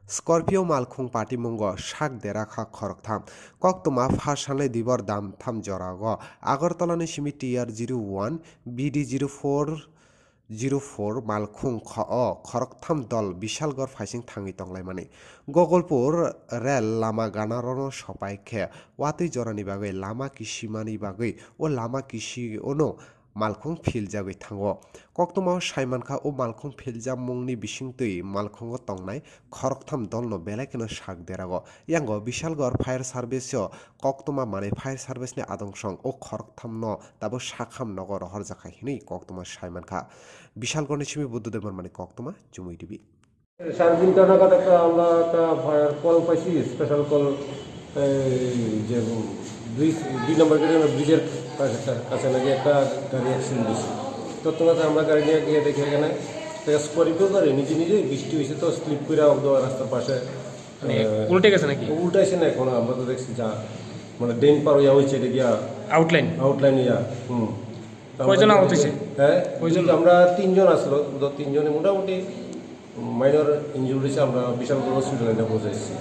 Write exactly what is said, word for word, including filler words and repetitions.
Scorpio malkhung patimungo sak dera kha khoroktham. Koktwma pha sanle dibor dam tham jorago. Agartala ni simi T R zero one, B D zero four zero four malkhung kho-, o khoroktham dol Bishalgarh phaising thangwi tonglaimani. Gogolpur rel lama ganarano sopai khe watwi jorani bagwi lama kisimani bagwi o lama kisi ono malkhung philjagwi thango. Koktwmao sai mankha, o malkhung philjamungni bisingtwi malkhungo tongnai khoroktham dolno belai kheno sak derago. Yango Bishalgarh Fire Service-o koktwma manwi fire service-ni adong song o khorokthamno tabuk sakham nogo rohorjakha hinwi koktwma sai mankha. Bishalgarhni simi Buddhadev Barmani koktwma, Chumui T V. সাড়ে তিনটা নাগাদ একটা, আমরা একটা fire call পাইছি, special call, এই যে ব্রিজ, দুই নম্বর গেটের ব্রিজের কাছে, কাছে নাকি একটা গাড়ি অ্যাক্সিডেন্ট হয়েছে। তৎক্ষণাৎ আমরা গাড়ি নিয়ে গিয়ে দেখি এখানে একটা স্করপিও গাড়ি নিজে নিজে, বৃষ্টি হয়েছে তো স্লিপ করে রাস্তার পাশে, মানে, আহ, উল্টে গেছে নাকি? উল্টাইছে না, এখন আমরা তো দেখছি যা, মানে, ড্রেন পার হইয়া হয়েছে এটা গিয়া আউটলাইন? আউটলাইন ইয়া। হুম। কয়জন আহত হয়েছে? হ্যাঁ, কয়জন? দুইজন, আমরা তিনজন আসলো, তো তিনজনে মোটামুটি মাইনর ইনজুরি হয়েছে, আমরা বিশালগড় হসপিটালে নিয়ে পৌঁছাইছি।